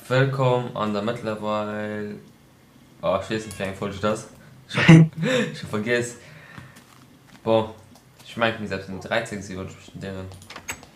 Wëllkomm an der mëttlerweil, oh ech weess net wéi eng Folg et ass, ech hu vergiess. Bon, ech mengen et misst eppes ëm 13 sinn, wann ech mech net ieren.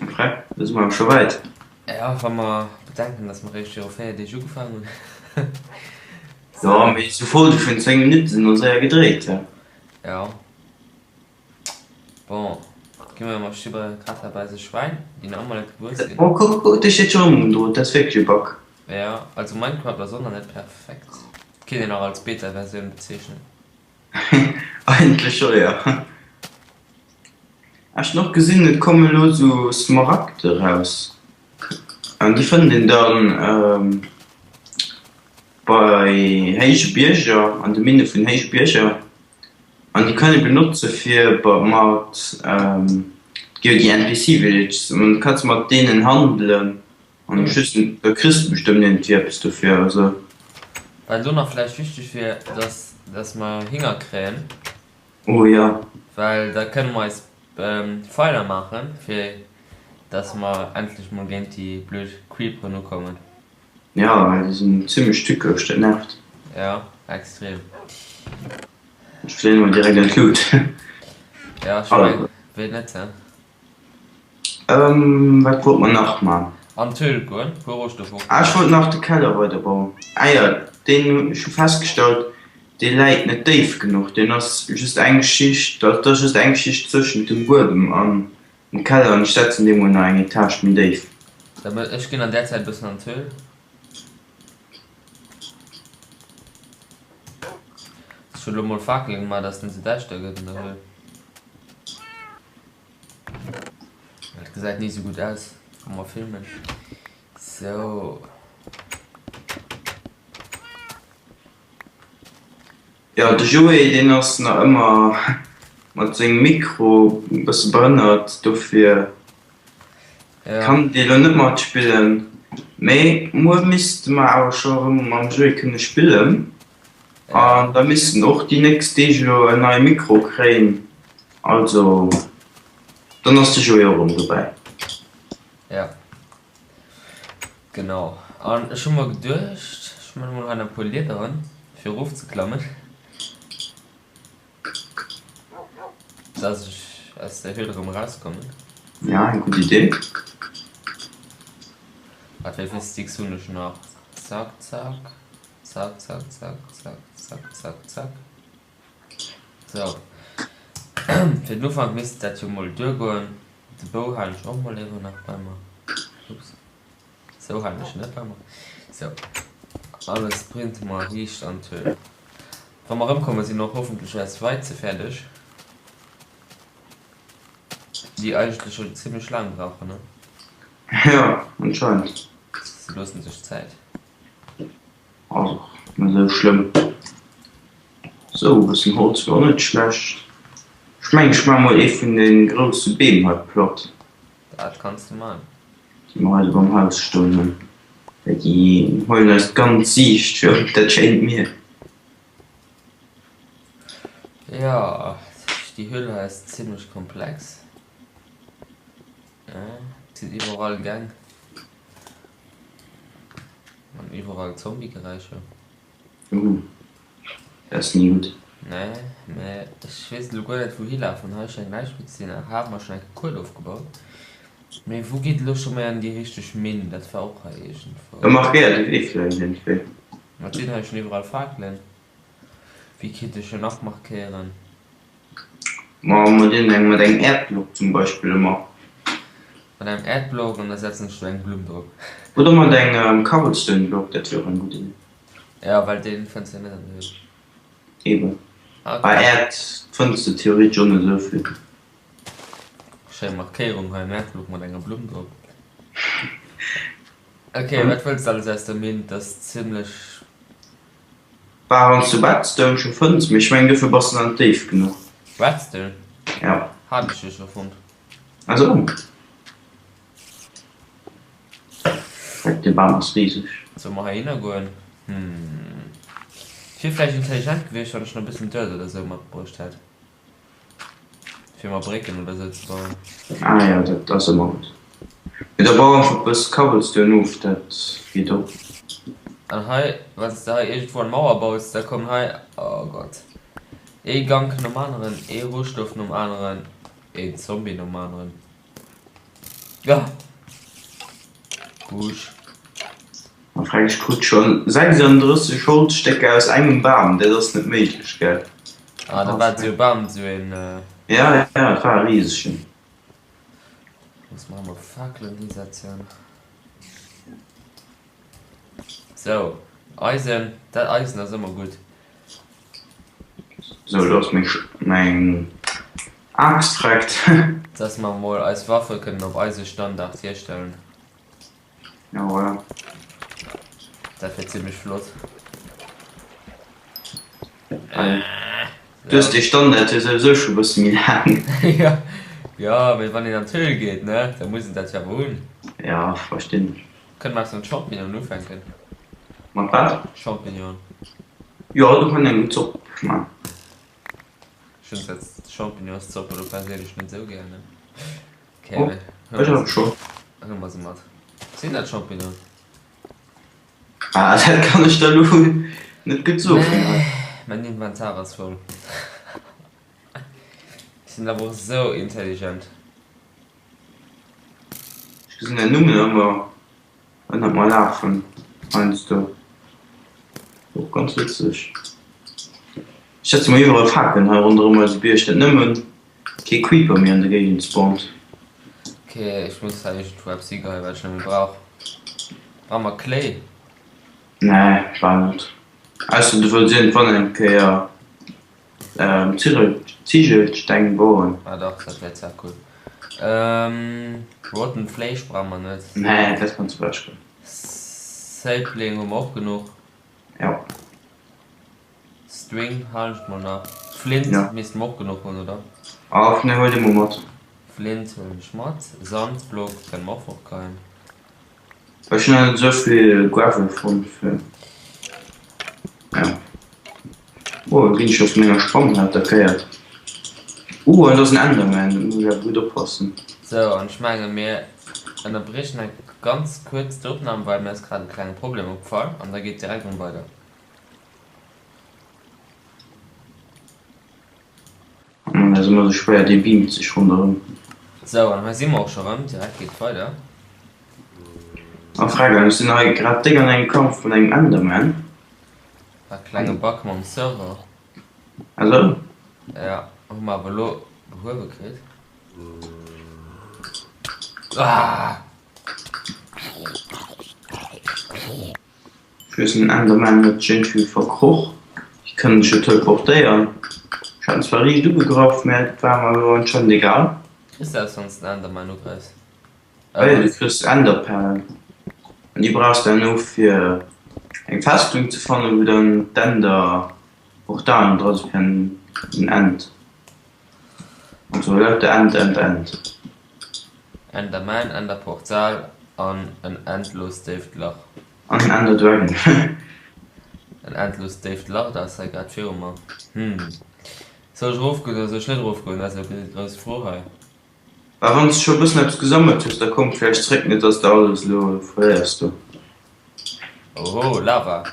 Ok, da si mer awer scho wäit. Jo, wa mer bedenken, datt mer eréischt viru 4 Deeg ugefaangen hunn. Jo, mee esou Folge vun 10 Minutte sinn och séier gedréit, he? Jo. Bon, gi mer emol Schibber grad hei bei eise Schwäin, déi nach ëmmer net gewuess sinn. Oh kuck, kuck, dee steet scho rëm um Drot, dat ass wierklech e Bug. Jo, also Minecraft ass och nach net perfekt, kéint een och als Beta-Versioun bezeechnen. Eigentlech scho, jo. Ech hunn och gesinn, et kommen elo esou Smaragde eraus an déi fënnt een dann bei héije Bierger, an de Minne vun héije Bierger. An déi kann ee benotze fir mat, et gi jo déi NPC Villages, an da kanns de mat deenen handelen an ech weess net, da kriss de bestëmmt iergendwéi eppes dofir oder sou. Wat elo nach vläicht wichteg wier, dass dass mer Hinger kréien. Oh jo. Well da kënne mer eis Pfeiler maachen, fir dass mer endlech mol géint déi blöd Creeperen ukommen. Jo, well déi sinn zimlech tückesch, dat nervt. Jo, extrem. Ech fléien emol direkt an d'Lut. Jo, ech mengen, wéi net, he? Wat wollt mer nach man? An d'Höhl goen, puer Rohstoffer Ah, ech opgebaut. wollt nach de Keller weiderbauen. Ah jo, deen hunn ech hu festgestallt, dee läit net déif genuch. Deen ass just eng Schicht, dat ass just eng Schicht zwëschent dem Buedem an dem Keller an ech setzen dee mol nach eng Etage méi déif. Da ech ginn an där Zäit e bëssen an d'Höhl. Ech hunn elo mol Fakele gemaach, dass et net sou däischter gëtt an der Höhl. Dat gesäit ni sou gutt aus, wa mer filmen. Sou. Jo, de Joé deen ass nach ëmmer mat sengem Mikro e bësse behënnert, dofir kann dee lo net matspillen. Mee muer misste mer awer scho erëm mam Joé kënne spillen an da misst en och déi nächst Deeg elo en neie Mikro kréien. Also dann ass de Joé och erëm dobäi. Genau, an ech hu mer geduecht, ech man emol hei nach e puer Liederen, fir erofzeklammen, dass ech aus der Höhle erëm erauskommen. Ja, eng gutt Idee. Wat, wéi vill Sticks hunn ech nach? Zack, zack, zack, zack, zack, zack, zack, zack, zack. Sou, fir den Ufank misst dat jo mol duergoen. De Bou halen ech och mol iewer nach bei mer. Ups, sou halen ech en net bei mer. Sou, alles sprinte mer riicht an d'Höhl. Wa mer erëmkommen, sinn och hoffentlech eis Weize fäerdeg, déi eigentlech scho zimmlech laang brauchen, ne? Jo, anscheinend. Se loossen sech Zäit. Ass och net esou schlëmm. Sou, e bëssen Holz wier och net schlecht. Ech mengen, ech maache mol ee vun de grousse Beem hei platt. Dat kanns de man. Déi mer hei do beim Haus stoen hunn. Well déi huelen eis d'ganz Siicht fir op dat schéint Mier. Jo, déi Höhle hei ass zimlech komplex. Et sinn iwwerall Gäng. An iwwerall Zombiegeräischer. Ooh, dat ass ni gutt. Nee, mä ech weess elo guer net wou hilafen. Hei schéngt näischt méi ze sinn. Hei hate mer schonn eng Kuel ofgebaut. Mee wou geet elo scho méi an déi richteg Minn? Dat war och hei iergendwou. Da markéier de Wee vläicht iergendwéi. Ma et sinn hei schonn iwwerall Fakelen. Wéi kéint ech en nach markéieren? Ma mat iergendengem, mat engem Äerdblock zum Beispill ëmmer. Mat engem Äerdblock an da setzen ech do eng Blumm drop. Oder mat engem Cobblestone-Block, dat wier och eng gutt Iddi. Jo, well deen fënns de net an der Höhl. Eben. Bei Äerd fënns de theoretesch och net esou vill. Schéin Markéierung hei, en Äerdblock mat enger Blumm drop. Ok, wat wëlls de alles aus der Minn? Dat ass zimlech. Bah, wanns du Redstone scho fënns, mee ech mengen dofir bass de nach net déif genuch. Redstone? Ja. Hat ech jo scho fonnt. Also. Heck, de Bam ass riseg. Solle mer heihinner goen? Hm. Et wier vläicht intelligent gewiescht, wann ech nach e bëssen Dirt oder sou matbruecht hätt. Fir mer Brécken oder sou ze bauen. Ah jo, dat ass ëmmer gutt. Mee da bau einfach e bësse Cobblestone of, dat geet och. An hei, wann s de hei iergendwou eng Mauer baus, da kommen hei, oh Gott, ee Gank nom aneren, ee Rohstoff nom aneren, een Zombie nom aneren. Ah! Busch. Ma frag, ech krut schon 36 Holzstécker aus engem Bam, dat ass net méiglech, gell? Ah, dat war esou e Bam, esou een. Ja, ja, dat war e risegen. Muss mer emol Fakelen hisetzen. Sou, Eisen, dat Eisen ass ëmmer gutt. Sou, do ass meng meng Aaxt vreckt. Dass mer emol eis Waffe kënnen op eise Standard hierstellen. Ja, voilà. Dat wär zimmlech flott. Du hues dee Standard jo souwisou scho bësse méi laang. Jo, jo, mee wann een an d'Höhl geet, ne, da muss een dat jo awer hunn. Ja, verstinn ech. Kënne mer eppes mat Champignonen ufänken? Mat wat? Champignonen. Jo, do kann een eng gutt Zopp man. Ech hunn zwar d'Champignonszopp elo perséinlech net esou gär, ne? Oh, ech awer scho. Huele mer se mat. Sinn dat Champignonen? Ah, dat kann ech der elo net gutt soen. Nee, mäin Inventar ass voll. Ech sinn awer och esou intelligent. Ech gesinn däin Numm ëmmer ënnert mer lafen heiansdo. Och ganz wëtzeg. Ech setze mer iwwerall Fakelen hei ronderëm eise Bierg, dat nëmmen kee Creeper méi an der Géigend spawnt. Ok, ech muss hei iergendwou eppes higeheien, wat ech net méi brauch. Brauche mer Kléi? Nee, bal net. Ausser du wëlls iergendwann eng Kéier Zigelsteng bauen. Ah dach, dat wär zwar cool. Rotten Fleesch brauche mer net. Nee, dat kanns du ewechgoen. Sapling hu mer och genuch. Jo. String halen ech mol nach. Flint misste mer och genuch hunn, oder? Ach nee, huel dee mol mat. Flint huelen ech mat. Sandblock kënne mer och fortgeien. Ech hunn nach net esou vill Gravel fonnt fir, ja. Oh, elo ginn ech jo vun enger Spann hei attackéiert. Uh, an do ass en Enderman, do muss ech awer gutt oppassen. Sou, an ech menge mir ënnerbriechen eng ganz kuerz d'Opnam, well mir ass grad e klenge Problem opgefall an da geet direkt erëm weider. An ass ëmmer sou schwéier, dee beamt sech ronderëm. Sou, an hei si mer och scho rëm, direkt geet weider. A Frag, ech sinn hei grad déck an engem Kampf mat engem Enderman. War klenge Bug mam Server. Ah sou? Ja, hu mer awer elo behuewe kritt. Ah! Ech weess den Enderman huet sech iergendwéi verkroch, hie kënnt sech jo teleportéieren. Ech hat en zwar riicht ugegraff, mä et war mer elo anscheinend egal. Kriss de eppes wanns de den Enderman ugräifs? Ah jo, du kriss Enderperlen an déi brauchs de herno fir eng Festung ze fannen, wou dann d'Enderportalen dra si fir an den End. Also lauter End, End, End. Enderman, Enderportal an en endlost déift Lach. An en Enderdragon. En endlost déift Lach, dat ass hei grad viru mer. Hm. Soll ech erofgoen oder soll ech net erofgoen? Dat ass elo déi grouss Fro hei. Bah, wann s de scho e bëssen eppes gesammelt hues, da komm vläicht zréck, net dass de alles elo verléiers do. Oho, Lava!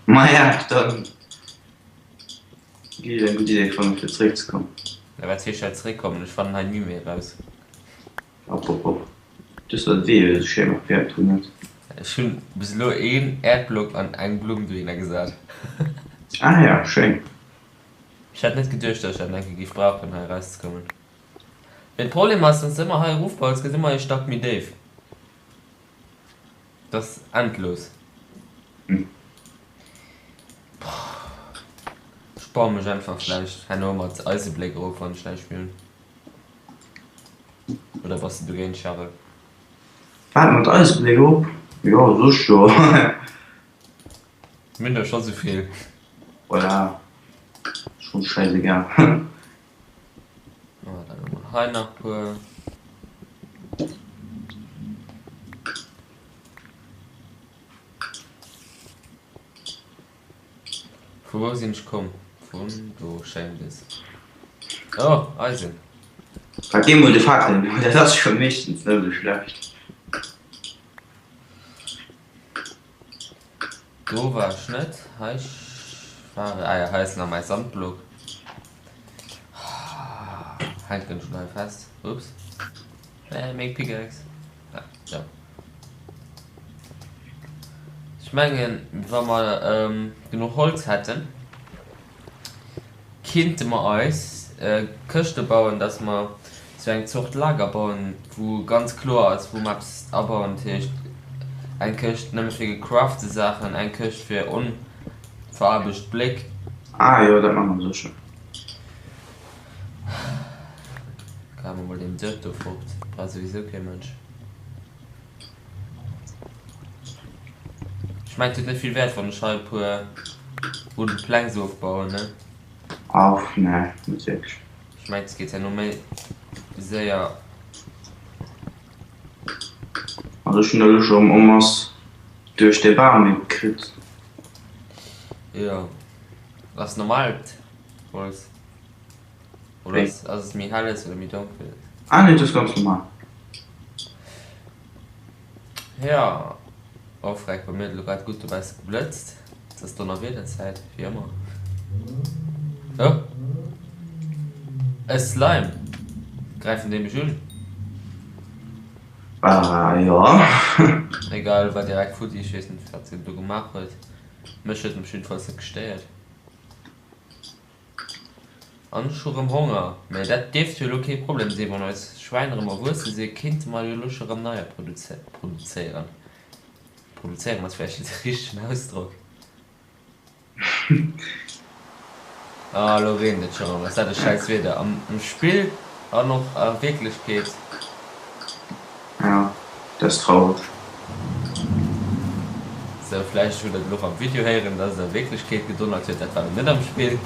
Maja, dann. Gi eng gutt Idee fannen fir zeréck ze kommen. Mä wat heescht hei zeréck kommen? Ech fannen hei ni méi eraus. Op op op, du hues der de Wee jo esou schéi markéiert oder net? Ech hunn bis elo een Äerdblock an eng Blumm dohinner gesat. Ah ja, schéin. Ech hätt net geduecht dass ech dat nach eng Kéier géif brauchen hei erauszekommen. Mee de Problem ass, wann s de ëmmer hei erofbaus, gëtt ëmmer ee Stack méi déif. Dat ass endlos. Ech baue mech einfach vläicht herno mat Eisebléck erof, wann ech näischt méi hunn. Oder bass de dogéint, Charel? Wat, mat Eisebléck erop? Jo, soss jo. Mir hunn der scho souvill. Voilà, schonn schäisegal. Oh, dann hu mer hei nach puer. Vu wou sinn ech komm? Vun do schéngt es. Oh, Eisen! Wat deemol de Fakelen, dat ass scho meeschtens net esou schlecht. Do war ech net. Hei war, ah jo, hei ass nach mäi Sandblock. Hänken ech lo hei fest? Ups. Äh, meng Pickaxe. Ah, sou. Ech mengen, wa mer genuch Holz hätten, kinnte mer eis Këschte bauen, dass mer sou eng Zort Lager bauen, wou ganz kloer ass, wou mer eppes abauen. Dat heescht, eng Këscht nëmme fir gecrafte Saachen, eng Këscht fir onveraarbecht Bléck. Ah jo, dat maache mer sécher. Geheie mer mol deen Dirt do fort, brauch souwisou kee Mënsch. Ech mengen et huet net vill Wäert wann ech hei e puer wooden planks ofbauen, ne? Ach nee, net wierklech. Ech mengen et geet herno méi séier. Also ech hunn der elo scho en masse duerch dee Bam kritt. Jo, ass normalt Holz oder ass et méi helles oder méi donkel? Ah nee, dat ass ganz normal. Jo, oh freck, bei mir huet elo grad gutt dobausse geblëtzt. Et ass Donnerwiederzäit, wéi ëmmer. Oh, e Slime! Gräifen déi mech un? Ah jo. Egal, war direkt futti, ech weess net wat en do gemaach huet. Mech huet en op jiddefalls net gestéiert. An ech hu rëm Honger. Mä dat dierft jo elo kee Problem sinn, wann eis Schwäin erëm erwuesse sinn, kéinte mer jo elo scho rëm neier produzéieren. Produzéieren ass vläicht net de richtegen Ausdrock. Ah, elo reent et scho rëm. Ass dat e schäiss Wieder am Spill an och a Wierklechkeet. Jo, dat ass traureg. Sou, vläicht hutt der et elo och am Video héieren, dass et a Wierklechkeet gedonnert huet. Dat war elo net am Spill.